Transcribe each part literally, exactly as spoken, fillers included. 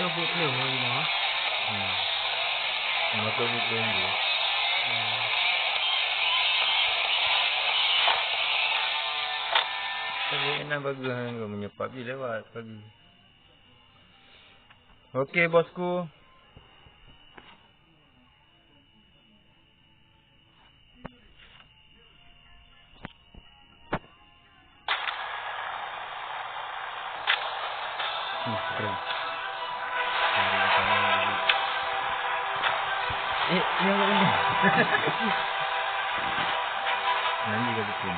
Peuet ploh hari nyoe. Hmm. Lima ploh peuet ploh minggu. Hmm. Tapi enak bagus, ha, meunyoe pub G lewat pagi. Oke, bosku. Eh, ya Allah. Nanti ka betul.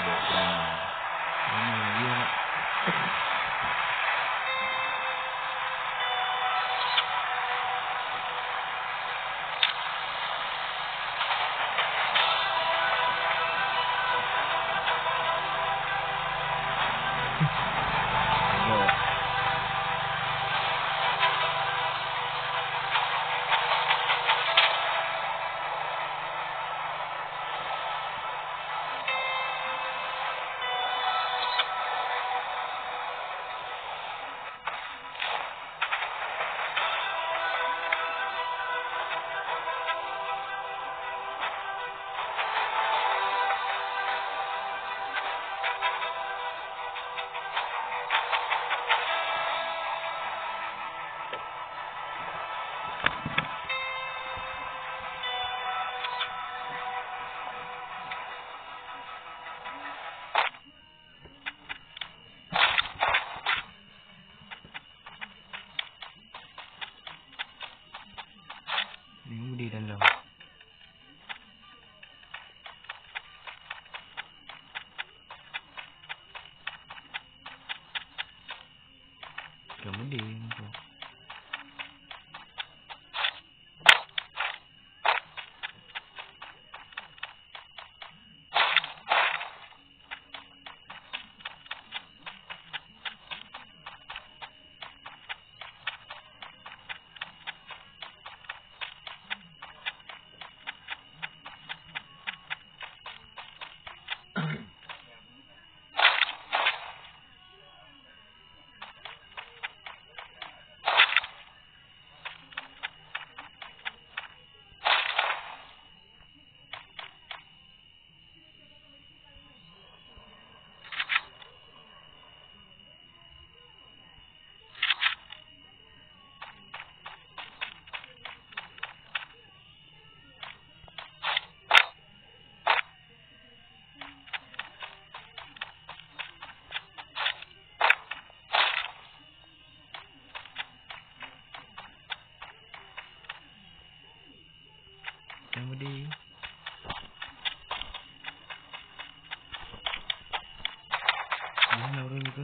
Betul. Ini dia. Ni udeh dalam. Kemudian tu. Nyang budi. Di mana ureueng tu?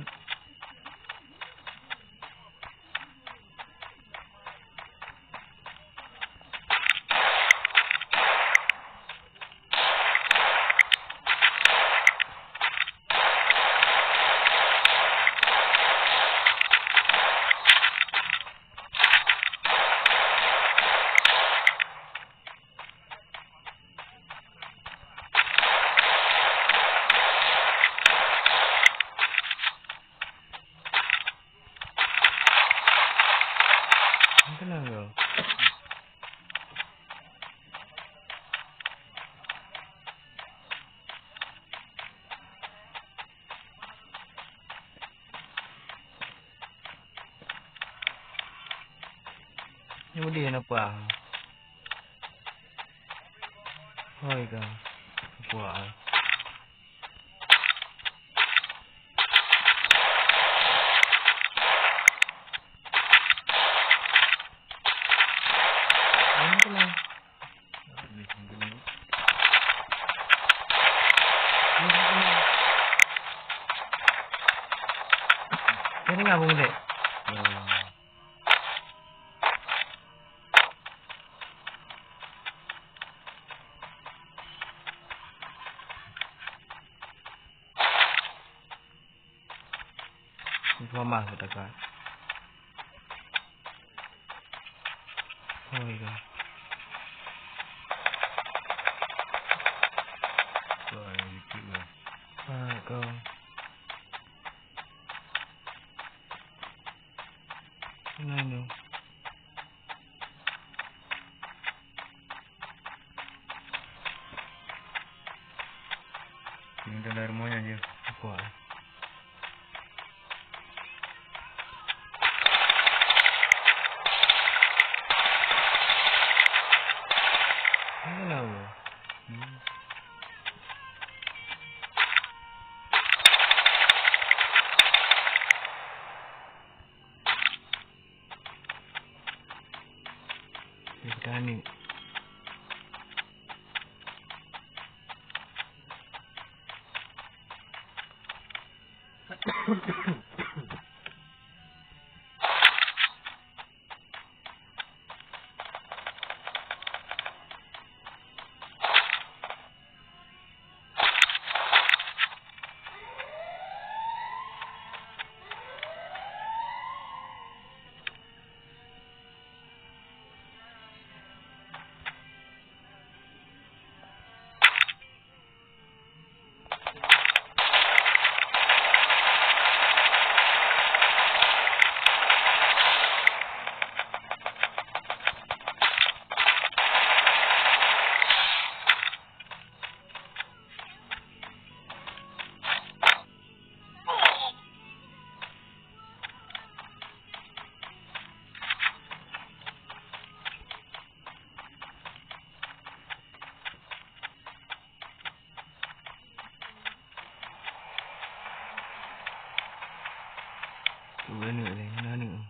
Tenang kau. Ni udeh napa? Hoi ka. Kuat. Ini ngabung dek. Mama kata kak. Oh iya. Wah, yang dikit lah. Ah, kau. Ini dalam rumahnya aja. Kuat. Mana, Bu? Hmm. Titanic. Dua aneuk lé, dua aneuk.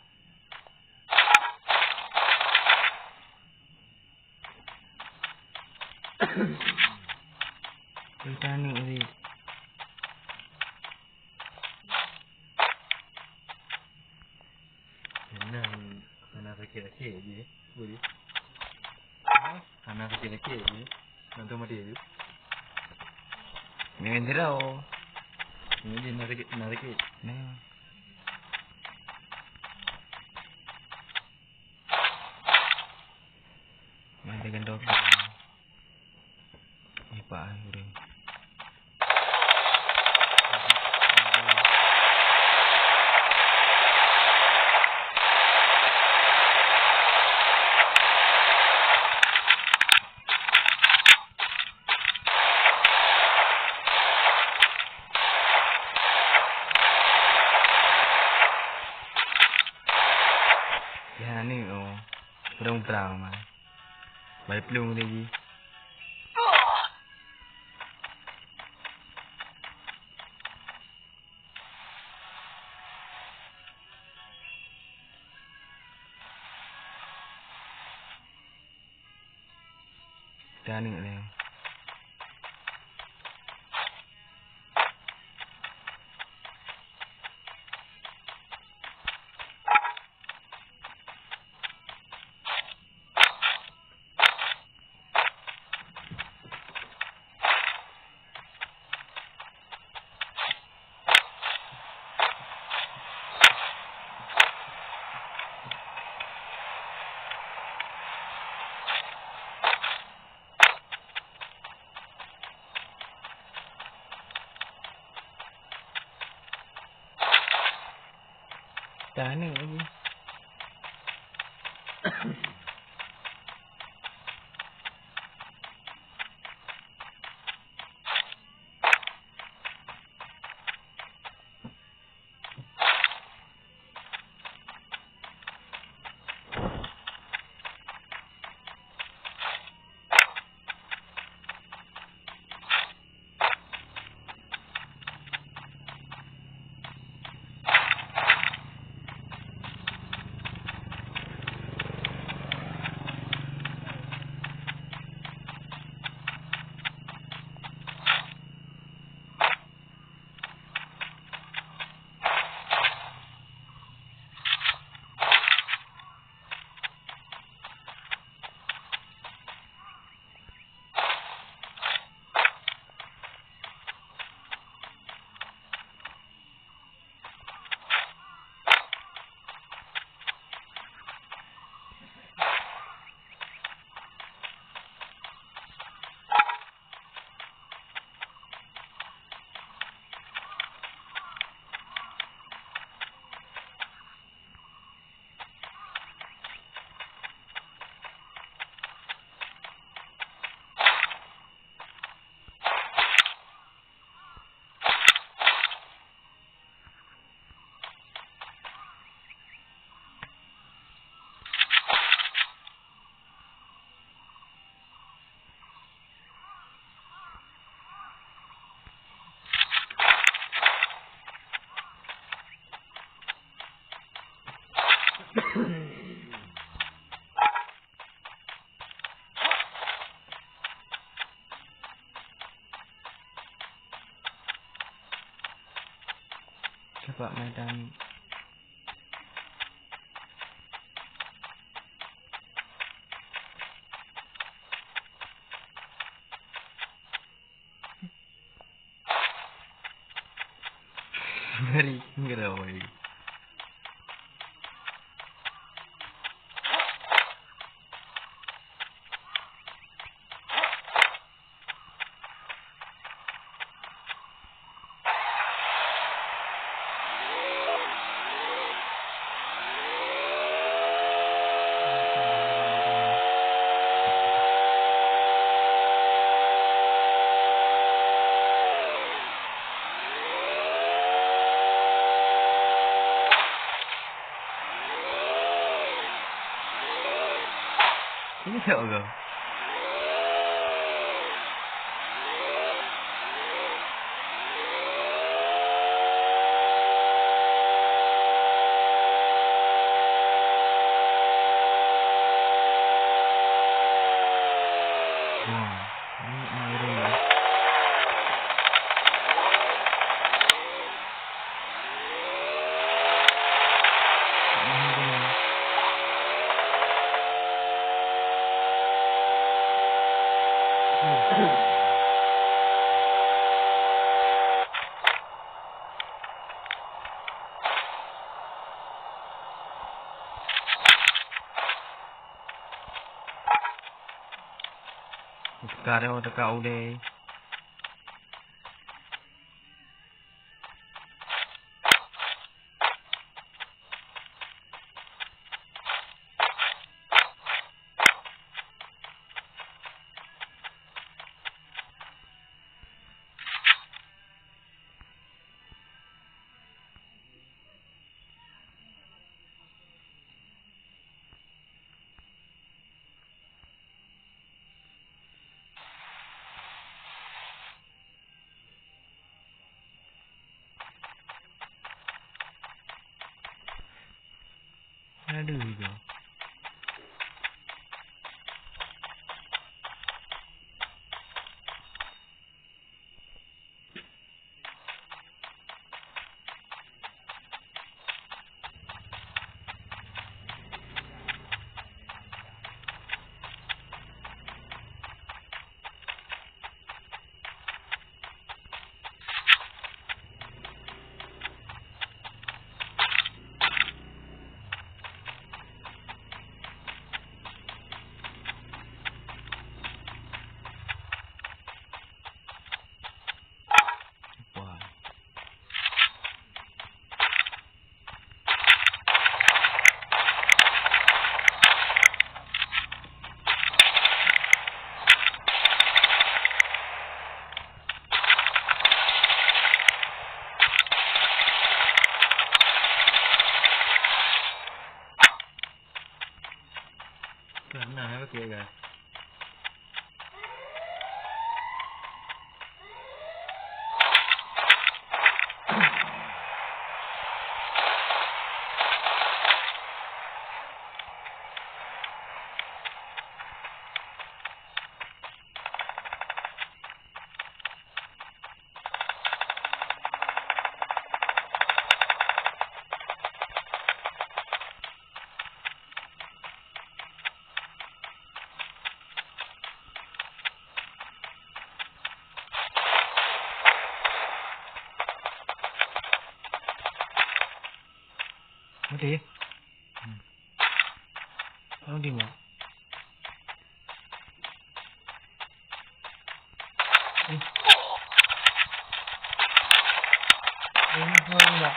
Dua aneuk lé. Nyan hana sakét-sakét jih, boleh. Hana sakét-sakét jih. Nonton mati jih. Nyan jera. Nyan jih na sakét, na sakét. Nah. Mantap kan, Dok? Ni, Pak, ureueng. Ya, ni, oh. Ureueng prang, man. Bai plueng tadi. Teuh aneuk lé. Teuh aneuk lagi. Bak medan. Ngeri, ngeri. Ini siapa kau? Wah, ini ngeri. Sekarang teuka ulèe. Aduh, itu. Wah. Kan, nah, oke, guys. Mati. Hmm. Orang di mana? Eh. Ini orang nak.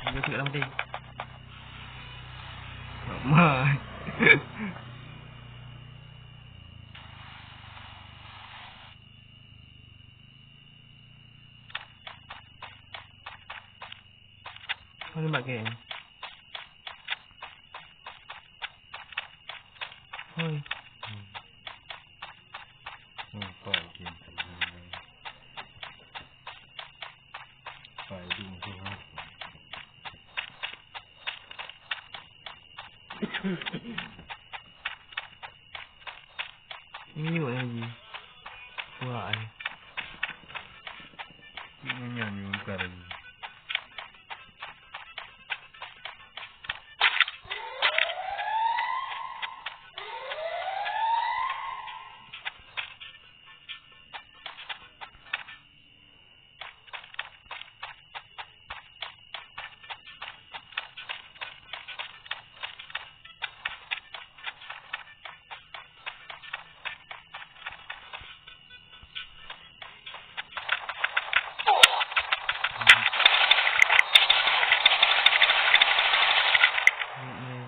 Dia tu kat dalam tadi. Mak. Mana mak ke? Hoi. Hmm. Hmm, pai game. Pai game tu, ha. Minyeuk lagi. Wah, ai. Minyeuk nyan bukan lagi.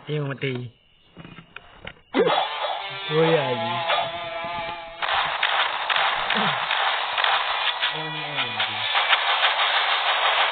Tengok mati. Oh ya.